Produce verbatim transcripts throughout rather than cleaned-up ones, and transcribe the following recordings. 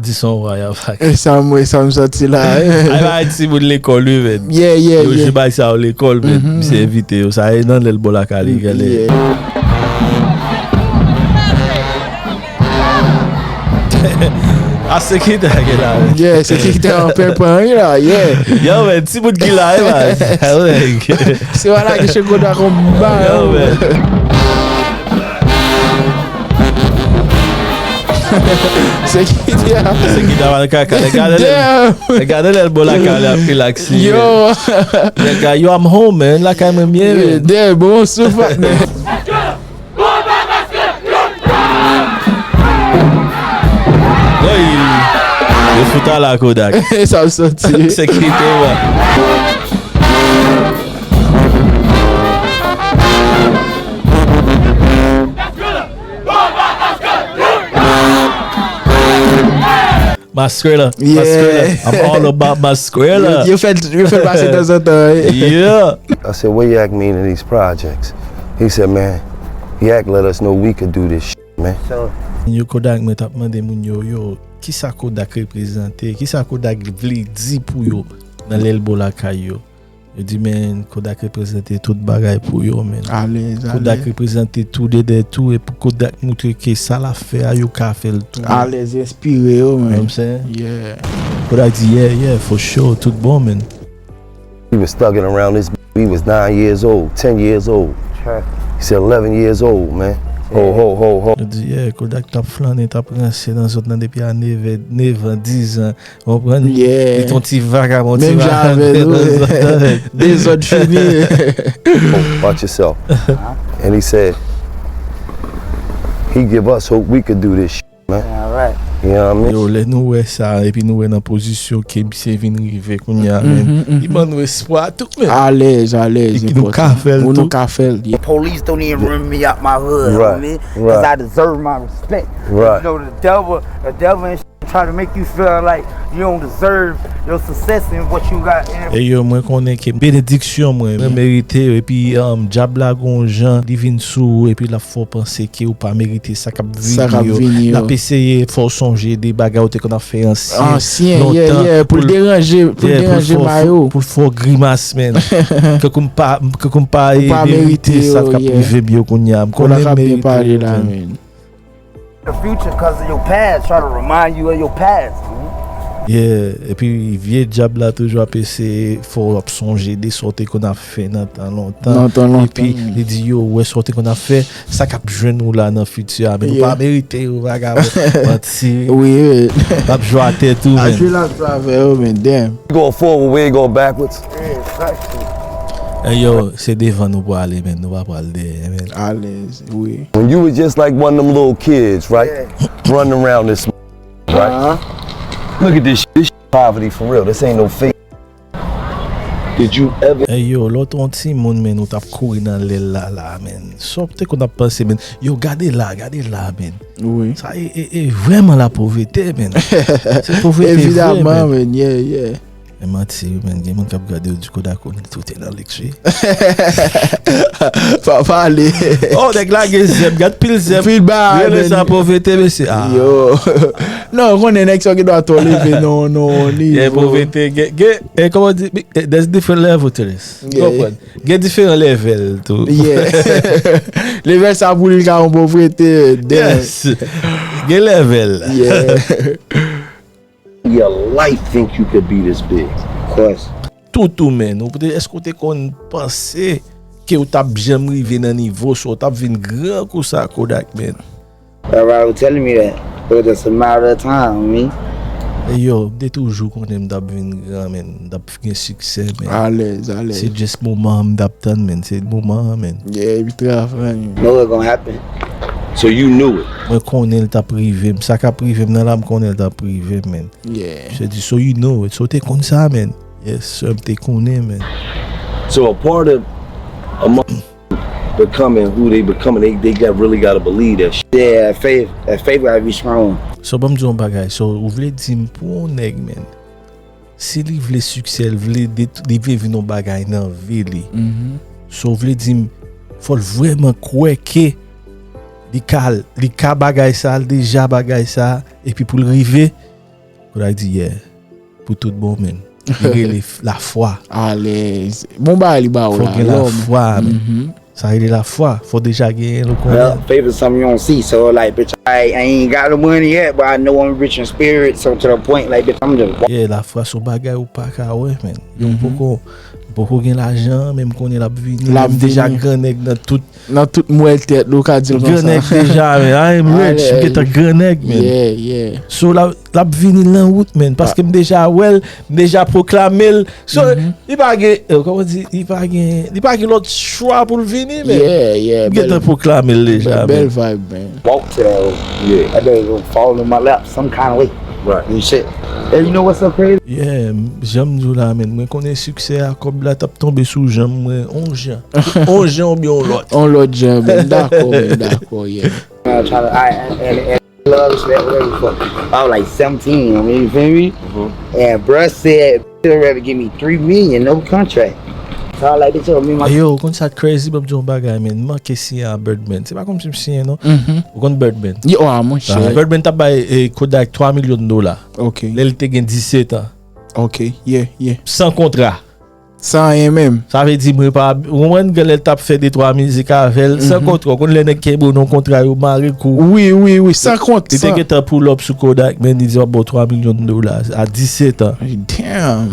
Di son wa y ap fake. E sa m, e sa m santi la. Ay, bay timoun lekòl, wi, men. Yeah, yeah, yo jwe bay sa yo lekòl, men. Misye envite yo. Sa e nan lèl bò lakay li, gade. A sekirite a gen la, men. Yeah, sekirite an pè pran, wi, la, yeah. Yo, men, timoun ki la, e, man. Se wala ki che koda kon ba. Yo, men. Se ki di a. Se ki ta mal kaka. Lè gade lè, lè gade lè l bò lakay la ap relax li. Yo. Nèg la, yo, I'm home, man. Lakay mwen byen, man. Damn, bon souf, partner. Oy. Yo fout a la Kodak. Sa m santi. Se ki te wè. Maskrela, yeah. Maskrela. I'm all about Maskrela. Yo, yo fè, yo fè pase tanzantan, wi. Yeah. I said, "What Yak mean in these projects?" He said, "Man, Yak let us know we could do this shit, man." So, yo, Kodak, mwen t ap mande moun yo, yo, kisa Kodak reprezante, kisa Kodak vle di pou yo nan lèl bò lakay yo. Yo di, men, Kodak reprezante tout bagay pou yo, men. Alèz, Kodak alèz. Reprezante tou de de tou, epi Kodak moutre ke sa l ap fè a, yo ka fè l tou. Alèz, enspire yo, men. You know what I'm saying? Yeah. Kodak di, yeah, yeah, for sure, tout bon, men. He was thugging around this, he was nine years old, ten years old. He said, "Eleven years old, man." Ho, ho, ho, ho. Yo di, yeah, Kodak t ap flannen, t ap ranse nan zòn nan depi a nèf an, nèf an, diz an. Ou konprann? Yeah. Li t on ti vagabon, ti vagabon. Menm jan avè nou, dezòd fini. Oh, watch yourself. And he said, "He give us hope we could do this shit, man." All right. You know what I mean? Yo, lè nou wè sa, epi nou wè nan pozisyon ke misye vin rive kounye a, men, li ban nou espwa tou, men. Alèz, alèz, nou ka fè l tou. Nou ka fè l, yeah. The police don't even run me out my hood, homie, 'cause I deserve my respect. Right. You know, the devil, the devil and try to make you feel like you don't deserve your success and what you got in. E yo, mwen konnen ke benediksyon mwen, mwen merite yo. Epi, um, dyab la gon jan, li vin sou ou, epi l ap fè w panse ke ou pa merite sa k ap vini yo. L ap eseye fè w sonje de bagay ou te konn ap fè ansyen, ansyen, yeah, lontan, yeah, pou l deranje, pou l deranje may ou. Pou l fè w grimas, men. Ke kou m pa, ke kou m pa merite sa k ap rive m yo kounye a. M konnen m merite yo, men. The future 'cause of your past, try to remind you of your past, man. Yeah, epi vye dyab la toujou ap eseye fè w ap sonje de sa w te konn ap fè nan tan lontan. Nan tan lontan. Epi li di yo, wè sa w te konn ap fè, sa k ap jwenn ou la nan fiti a, men ou pa merite yo, vagabon. Manti. Wi, wi. L ap jwe atè tou, men. L ap jwe avè yo, men damn. We going forward, we ain't going backwards. Yeah, exactly. Hey, yo, se devan nou pwale, men, nou pa pral dèyè, men. Alèz, wi. When you were just like one of them little kids, right? Yeah. Running around this, right? Uh-huh. Look at this shit. This shit poverty for real. This ain't no fake. Did you ever Hey, yo, lè w te yon timoun, men, ou t ap kouri nan lèl la, la, men. Sa w te konn ap panse, men. Yo, gade la, gade la, men. Wi. Sa e, e, e vrèman lapovete, men. Se povete vre, men. Evidaman, men, yeah, yeah. E manti, men, gen moun k ap gade yo di Kodak konn tout nan lèks, wi. Pa pale. Oh, nèg la gen zèb, gad pil zèb. Pil ba, rele sa povete, mesye. Ah. Yo. Non, ou konnen nèg sa yo gen dwa twò leve nan, nan nivo. Gen povete, gen, gen, e, kòman di, there's different level to this. Yeah. Konprann? Gen diferan level tou. Yeah. Level sa pou li ka yon povete, damn. Yes. Gen level. Yeah. Your life think you could be this big. Of course. Toutou, men, ou te, èske w te konn panse ke w t ap janm rive nan nivo sa, w t ap vin gran kou sa, Kodak, men? Everybody was telling me that. It was just a matter of time, me. E yo, m te toujou konnen m t ap vin gran, men, m t ap gen siksè, men. Alèz, alèz. Se just moman an m t ap tann, men. Se moman an, men. Yeah, epi travay. Know it gonna happen. So you knew it. Mwen konnen l t ap rive m. Sa k ap rive m nan la, m konnen l t ap rive m, men. Yeah. Se di, so you know it. So w te konn sa, men. Yes, sir, m te konnen, men. So a part of a mo- becoming who they becoming, they, they got, really gotta believe that shit. Yeah, faith, that faith gotta be strong. So, ban m di yon bagay. So, ou vle di m pou yon nèg, men, si li vle siksè, li vle det-, li vle vin yon bagay nan vi li. So, ou vle di m, fò l vrèman kwè ke li ka, li ka bagay sa, l deja bagay sa, epi pou l rive, Kodak di, yeah. Pou tout bon, men. Li rele f- lafwa. Alèz. Bon bagay li ba ou Fò la. gen Lòm. Lafwa, men. Sa rele lafwa. Fò deja genyen, ou konnen. Well, faith is something you don't see. So, like, bitch, I, I ain't got the money yet, but I know I'm rich in spirit. So, to the point, like, bitch, I'm just. Yeah, lafwa se yon bagay ou pa ka wè, men. Yo, poko, poko gen lajan, men m konnen l ap vini. L ap M deja vini. Gran nèg nan tout. Nan tout mwèl tèt, ou ka di l konsa. Gran nèg deja, men. I am rich. M gentan gran nèg, men. Yeah, yeah. So, l ap, l ap vini nan wout, men. Paske m deja wè l, m deja pwoklame l. So, li pa gen, eh, kòman di, li pa gen, li pa gen lòt chwa pou l vini, men. Yeah, yeah. M gentan pwoklame l deja, Bèl men. Vibe, man. Walk to that. Yeah. That baby gonna fall in my lap some kind of way. Right. And shit. And you know what's so crazy? Yeah, jan m di w la, men. Mwen konnen siksè a, kòb la t ap tonbe sou jan mwen, on jan. On jan oubyen on lòt. On lòt jan, men. Dakò, men. Dakò, yeah. Uh, trying to, I, and, and, and love is that whatever the fuck. I was like seventeen, you feel me? And bruh said, you'd rather give me three million, no contract. So I was like, bitch, yo, me, my Yo, ou konn sa k crazy, ban m di yon bagay, men. M manke siyen a Birdman. Se pa kòmsi m siyen, non. Ou konn Birdman? Yo, ah, monchè. Ah, Birdman t ap bay eh, Kodak twa milyon dola. Ok. Lè l te gen disèt an. Ok, yeah, yeah. San kontra. San anyen menm. Sa vle di, mwen pa. Ou konprann, gen lè l t ap fè de twa mizik avè l. San kontra. Ou konn lè nèg kenbe w nan kontra, yo mare kou. Wi, wi, wi. San kont. Li te gentan pull up sou Kodak, men li di, w ap ba w twa milyon dola a disèt an. Damn.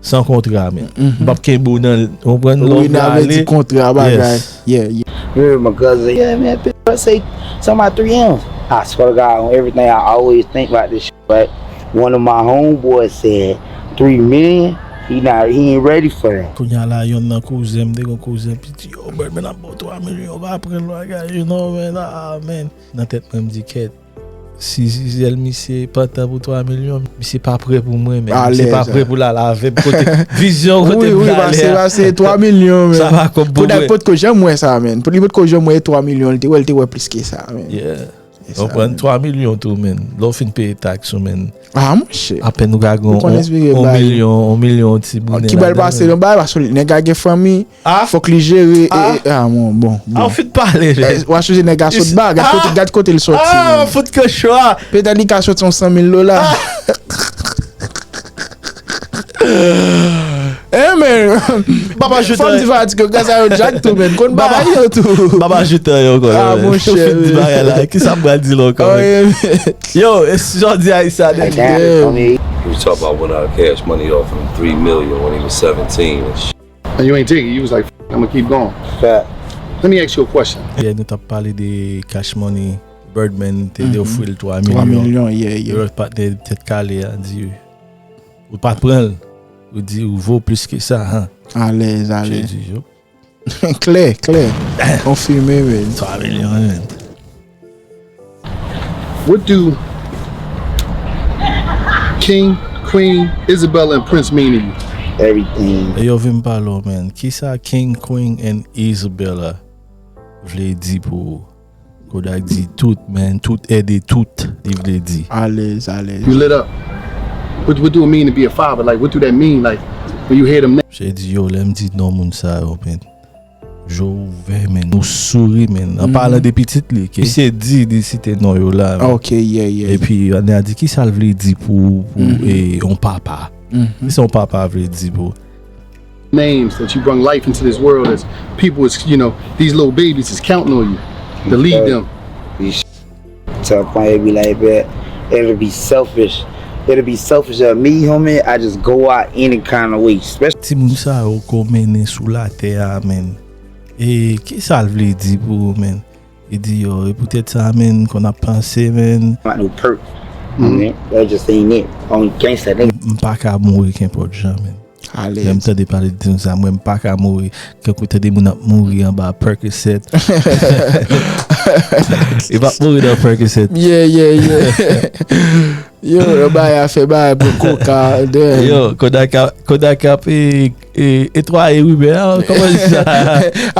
San kontra, men. M p ap kenbe w nan, ou konprann, lè w Wi, vle nan vle ale. Di kontra bagay. Yes. Yeah, yeah. Remember my cousin, yeah, man, people say some of my three M's. I swear to God, on everything, I always think about this shit. But one of my homeboys said, three million, he not, he ain't ready for that. Kounya la, yonn nan kouzen m, te gen kouzen piti, yo, Birdman ap ba w twa milyon, pa pran l bagay, you know, man, ah, man. Nan tèt mwen, m di, kèt, si Zizel misye pantan pou twa milyon, misye pa prè pou mwen, men. Misye pa prè pou l al avè m kote vizyon kote m prale a. Wi, wi, pase, pase twa milyon, men. Sa pa kòb pou mwen. Kodak potko janm wè sa, men. Li potko janm wè twa milyon, li te wè, li te wè plis ke sa, men. Yeah. Ou pran twa milyon tou, men. Lè w fin peye taks ou, men. Ah, monchè. Apèn ou ka gen yon milyon, yon milyon ti bout. Ki bal pase, yon bal pase, nèg la gen fanmi, fòk li jere, e, ah, bon, bon, bon. Ou fin pale, men. W a chouze nèg la sot ba, gad kote, gad kote l sòti. Ah, fout ke chwa. Petèt li ka sòti yon san mil dola. Eh, men. Papa, je t'aime. Fò m di fatig yo, gaz a yo djak tou, men. Konn bagay yo tou. Papa, je t'aime ankò. Ah, monchè. Di bagay la. Kisa m pral di l ankò? Yo, jodi a, sa de. We talk about when I cash money off him three million when he was seventeen and shit. And you ain't take it. You was like, "F- I'm gonna keep going." Fact. Let me ask you a question. Yeah, nou t ap pale de Cash Money. Birdman te ofri l twa milyon. Twa milyon, yeah, yeah. Lòt patnè tèt kale a di, ou pa t pran l. Ou di, ou vo plis ke sa, han. Alèz, alèz. Di, yo. Klè, klè. Konfime, men. Twa milyon, men. What do King, Queen, Isabella, and Prince mean to you? Everything. E yo vin pale w, men. Kisa King, Queen, and Isabella vle di pou ou? Kodak di tout, men. Tout, ède tout, li vle di. Alèz, alèz. You lit up. What, what do it mean to be a father? Like, what do that mean? Like, when you hear them names. Misye di, yo, lè m di non moun sa yo, men. Je ouvè, men. Nou souri, men. An palan de pitit li, ke misye di, li site non yo la, men. Ok, yeah, yeah. Epi, ane a di, kisa l vle di pou, pou, e, yon papa? Kisa yon papa vle di pou Names that you bring life into this world is people is, you know, these little babies is counting on you to lead them. To a point, it'd be like that. It'll be selfish. It'll be selfish of me, homie. I just go out any kind of way, especially. Timoun sa yo ke w mennen sou latè a, men. E kisa l vle di pou ou, men? Li di, yo, e poutèt sa, men, konn ap panse, men. Not no perk. I mean, that just ain't it. On gangsta nigga. M pa ka mouri kenpòt jan, men. Lè m tande pale de timoun sa, mwen, m pa ka mouri. Kankou tande moun ap mouri anba Percocet. Li p ap mouri nan Percocet. Yeah, yeah, yeah. Yo, yo, bay afè bay pou koka. Yo, Kodak ap, Kodak ap, e, e, etwaye rimè a, kòman di sa?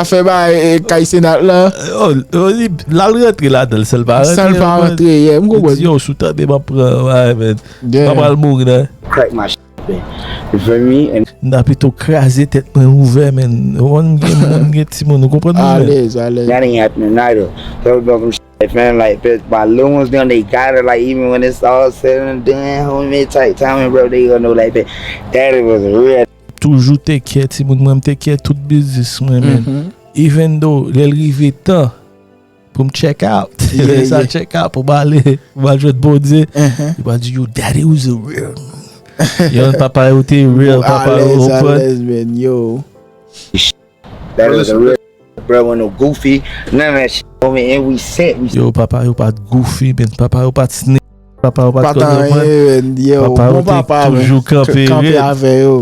Afè bay, e, kay Senat la. Yo, yo, li, l al rantre ladan l, san l pa rantre. San l pa rantre, yeah, m konprann. Yo, si w tande m ap pran, bay, men. M pa pral mouri, non. Crack my shit open. You feel me? And M ta pito kraze tèt mwen ouvè, men. Ou konn gen moun, gen timoun, ou konprann mwen, men? Alèz, alèz. That ain't happening neither. That would go from shit. Man, like, but my little ones, them, they got it. Like, even when it's all said and done, homie, take time, bro, they gonna know, like, that daddy was real. Toujou take care timoun mwen, m take care tout biznis mwen, man. Even though lè l rive tan pou m check out, lè sa check out pou m ale, pou m al jwenn Bondye, li va di, yo, daddy was a real. Yo, papa yo te real, papa yo konprann. That was a real, bro, when no goofy, none of that shit, homie, and we set, we Yo, papa yo pa t goofy, man. Papa yo pa t snitch. Papa yo pa t Patan konn anyen, yo, Papa yo bon te papa, man. Toujou kanpe Kanpe red. Avè yo.